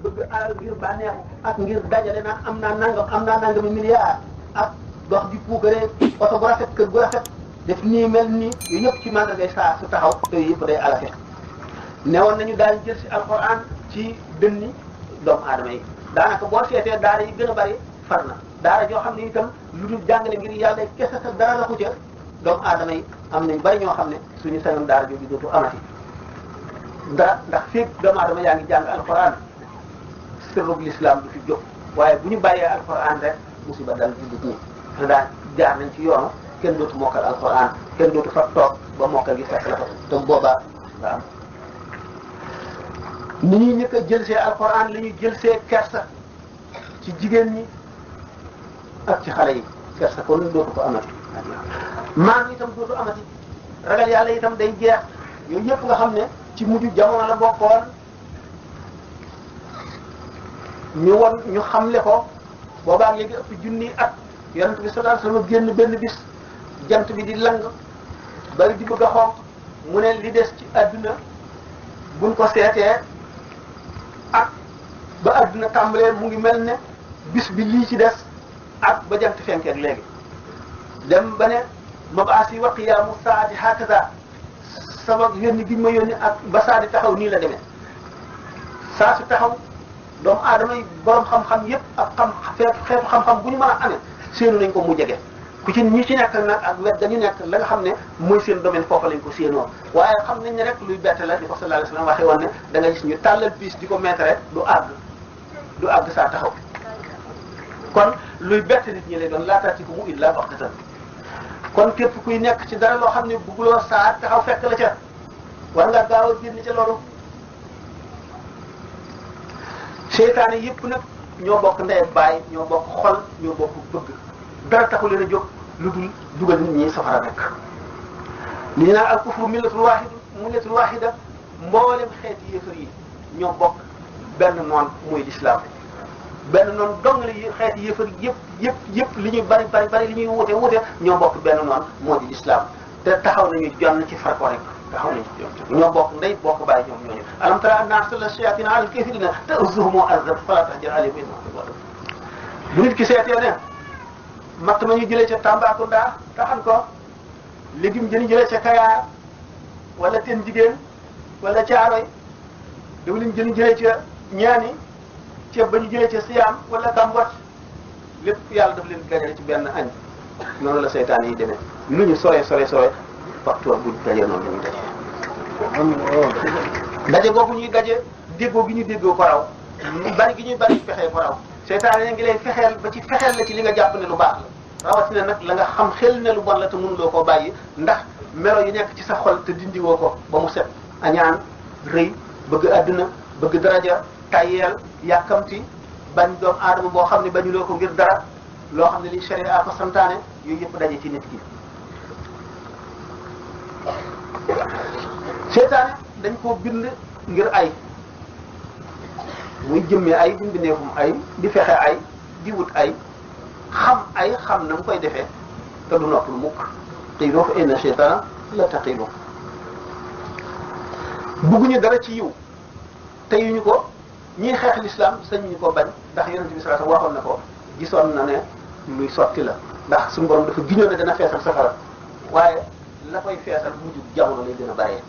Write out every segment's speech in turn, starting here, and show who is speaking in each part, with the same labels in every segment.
Speaker 1: bëgg alal ngir bànneexu ak ngir dajale naan am naa nangami milliard ak dox di puukaree oto bu rafet kër gu rafet def nii mel nii yooyu yëpp ci mandargay saa su taxaw yooyu yëpp day alate newoon nañu daal jël si alquran ci dënni doomu aadama yi daanaka boo seetee daara yi gën a bari far na daara joo xam ne itam lu dul jàngale ngir yàlla kese sa dara la ko ca doomu aadama yi am nañ bari ñoo xam ne suñu sañoon daara jooju dootu amati dara ndax féeg doomu aadama yaa ngi jàng alquran sirrub l'islam du fi jóg waaye bu ñu bàyyee alquran rek musiba dal juddut ñi te daal jaar nañ ci yoonu kenn dootu mokkal alquran kenn dootu fa toog ba mokkal gi fekk la fa te boobaa nga am ni ñuy ñëkk a jëlsee alquran li ñuy jëlsee kersa ci jigéen ñi ak ci xale yi kersa kon dootu ko amati maan itam dootu amati ragal yàlla itam day jeex yooyu yëpp nga xam ne ci mujj jamono la bokkoon ñu xamle ko boobaa léegi ëpp junni at yonent bi sallallahu alayhi wasallam génn benn bis jant bi di lang bari di bëgg a xonq mu ne li des ci àdduna buñ ko seetee ak ba àdduna tàmbalee mu ngi mel ne bis bi lii ci des ak ba jant fenkeeg léegi dem ba ne mabaasi wa qiyaamu saati hakaza sama yónni gi ma yónni ak ba saa di taxaw nii la demee saa su taxaw doomu aadama yi borom xam-xam yépp ak xeetu xam-xam bu ñu mën a amee séenu nañ ko mu jege ku ci ñi ci nekk nag ak wet dañu nekk la nga xam ne mooy seen domaine foofu lañ ko séenoo waaye xam nañ ne rek luy bett la di ko sallallahu alayhi wasallam waxee woon ne da nga gis ñu tàllal bis di ko mettre du àgg saa taxaw kon luy bett nit ñi lay doon laataati ko mu illa baxtatan kon képp kuy nekk ci dara loo xam ne bugguloo saa taxaw fekk la ca war nga gaaw a génn ca loolu seytaane yëpp nag ñoo bokk ndey baay ñoo bokk xol ñoo bokk bëgg dara taxu leen a jóg lu dul dugal nit ñi safara rek li ñu naan al kufru millatul wahida mboolem xeeti yéefar yi ñoo bokk benn noon muy lislaam benn noon dong la xeeti yéefar yëpp li ñuy bari li ñuy wute ñoo bokk benn noon moo di lislaam te taxaw nañu jonn ci far ko rek taxaw nañu ci jonn ñoo bokk ndey bokk bàyyi ñoom ñooñu alam tara anna arsala shayatina ala al-kafirina ta'uzzuhum azab fala tahjar alayhim innahum bu nit ki seetee ne matt ma ñu jëlee ca Tambacounda taxan ko légume jëni jëlee ca Kayaar wala Ten Jigéen wala Caaroy dawlin jëni jëlee ca Ñaani ceeb ba ñu jëlee ca Siyaam wala Kambot lépp yàlla daf leen gajale ci benn añ noonu la seytaan yi demee lu ñu sore waxtu buñ dajee noonu la ñuy daje boobu ñuy daje déggoo gi ñu déggoo ko raw bari gi ñuy bari fexee ko raw seytaan yi ngi lay fexeel ba ci fexeel la ci li nga jàpp ne lu baax la rawatina nag la nga xam xel ne lu bon la te mënuloo koo bàyyi ndax melo yi nekk ci sa xol te dindiwoo ko ba mu set añaan rëy bëgg àdduna bëgg daraja tayeel yàkkamti bañ doomu aadama boo xam ne bañuloo ko ngir dara loo xam ne li sharia ko santaane yooyu yëpp daje ci nit ki seytaane dañ koo bind ngir ay muy jëmmee ay buñ bindeefum ay di fexe ay di wut ay xam na mu koy defee te du nopplu mukk qiiloo fa inna seytaana la taqiiloo bugguñu dara ci yiw te yuñu ko ñii xeex l'islam sañuñu ko bañ ndax yonent bi sallallahu alayhi wasallam waxoon na ko gisoon na ne luy sotti la ndax suñu borom dafa giñoon ne dana feesal safara waaye la koy feesal mujj jamono lay gën a bëree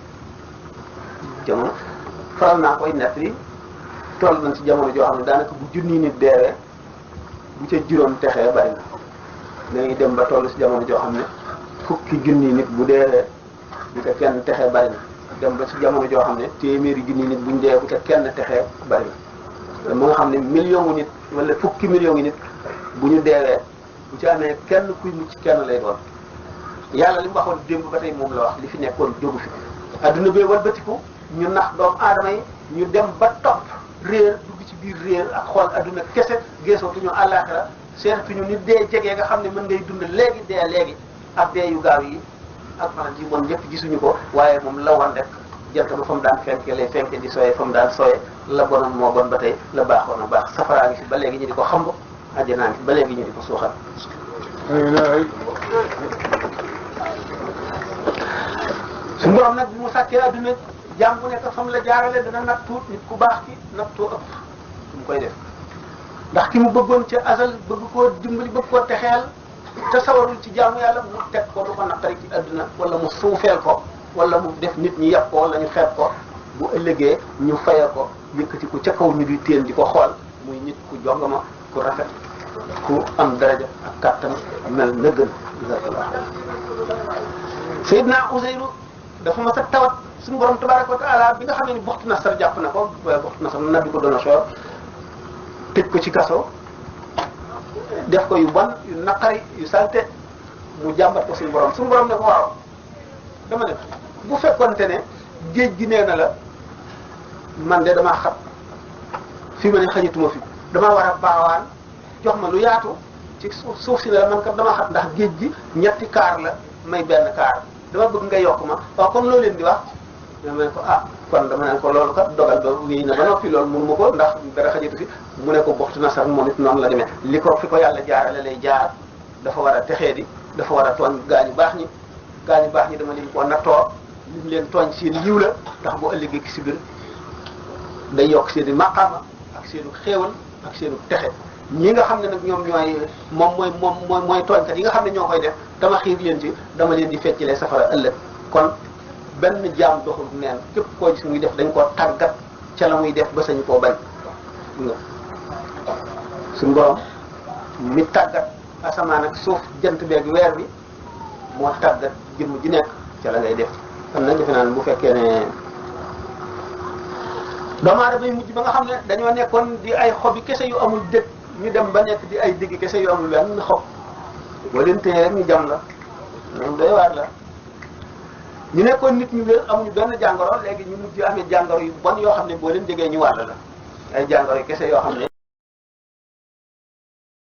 Speaker 1: jamono faral naa koy nett li toll nañ ci jamono joo xam ne daanaka bu junni nit deewee bu ca juróom texee bari na dañuy dem ba toll ci jamono joo xam ne fukki junni nit bu deewee bu ca kenn texee bari na dem ba ci jamono joo xam ne téeméeri junni nit buñ dee bu ca kenn texee bari na mu nga xam ne million gu nit wala fukki million ngi nit bu ñu deewee bu ci amee kenn kuy mucc kenn lay doon yàlla li mu waxoon démb ba tey moom la wax li fi nekkoon jógu fi adduna bee walbatiku ñu nax doomu aadama yi ñu dem ba topp réer dugg ci biir réer ak xool adduna kese geesootuñu àllaaxira seetatuñu nit dee jegee nga xam ne mën ngay dund léegi dee léegi ak dee yu gaaw yi ak maanaam ji bon yëpp gisuñu ko waaye moom la wan rek jant ba fa mu daan fenke lay fenke di sooyee fa mu daan sooyee la bonoon moo bon ba tey la baaxoon a baax safaraa ngi fi ba léegi ñu di ko xamb àjjanaa ngi fi ba léegi ñu di ko suuxal su borom nag bi mu sàkkee adduna jaam bu nekk fam la jaarale dana nattu nit ku baax ki nattoo ëpp mu koy def ndax ki mu bëggoon ca asal bëgg koo dimbali bëgg koo texeel te sawarul ci jaamu yàlla mu teg ko lu ko naqari ci àdduna wala mu suufeel ko wala mu def nit ñi yàpp ko wala ñu xeeb ko bu ëllëgee ñu faye ko yëkkati ko ca kaw ñu di téen di ko xool muy nit ku jongama ku rafet ku am daraja ak kàttan mel na gën Seydina Useyru dafa mas a tawat suñu borom tabaraka wa taala bi nga xam ne Buxtu Nasar jàpp na ko Buxtu Nasar nabi ko doon soor tëj ko ci kaso def ko yu bon yu naqari yu salte mu jàmbat ko suñu borom ne ko waaw dama ne bu fekkonte ne géej gi nee na la man de damaa xat fi ma ne xajatuma fi damaa war a baawaan jox ma lu yaatu ci suuf si ne la man kat damaa xat ndax géej gi ñetti kaar la may benn kaar dama bëgg nga yokk ma waaw kon loo leen di wax dama ne ko kon dama ne ko loolu kat dogal ba wéy na ba noppi loolu mënu ma ko ndax dara xajatu fi mu ne ko Buxtu Nasar moom it noonu la demee li ko fi ko yàlla jaarale lay jaar dafa war a texee di dafa war a tooñ gaañu baax ñi dama leen ko nattoo lim leen tooñ seen yiw la ndax bu ëllëgee ki si biir day yokk seen i maqaama ak seenu xéewal ak seenu texe ñi nga xam ne nag ñoom mooy tooñkat yi nga xam ne ñoo koy def dama xiir leen ci dama leen di feccilee safara ëllëg kon benn jaam doxul neen képp koo gis muy def dañ koo tàggat ca la muy def ba sañu koo bañ nga suñu borom mi tàggat asamaan ak suuf jant beeg weer bi moo tàggat jëmm ji nekk ca la ngay def kon nag defe naa ne bu fekkee ne doomu aadama yi mujj ba nga xam ne dañoo nekkoon di ay xobi kese yu amul dëkk ñu dem ba nekk di ay digg kese yu amul benn xob boo leen téye rek ñu jam la loolu doy waar la ñu nekkoon nit ñu wér amuñu benn jàngoro léegi ñu mujj amee jàngoro yu bon yoo xam ne boo leen jegee ñu wàll la ay jàngoro yu kese yoo xam ne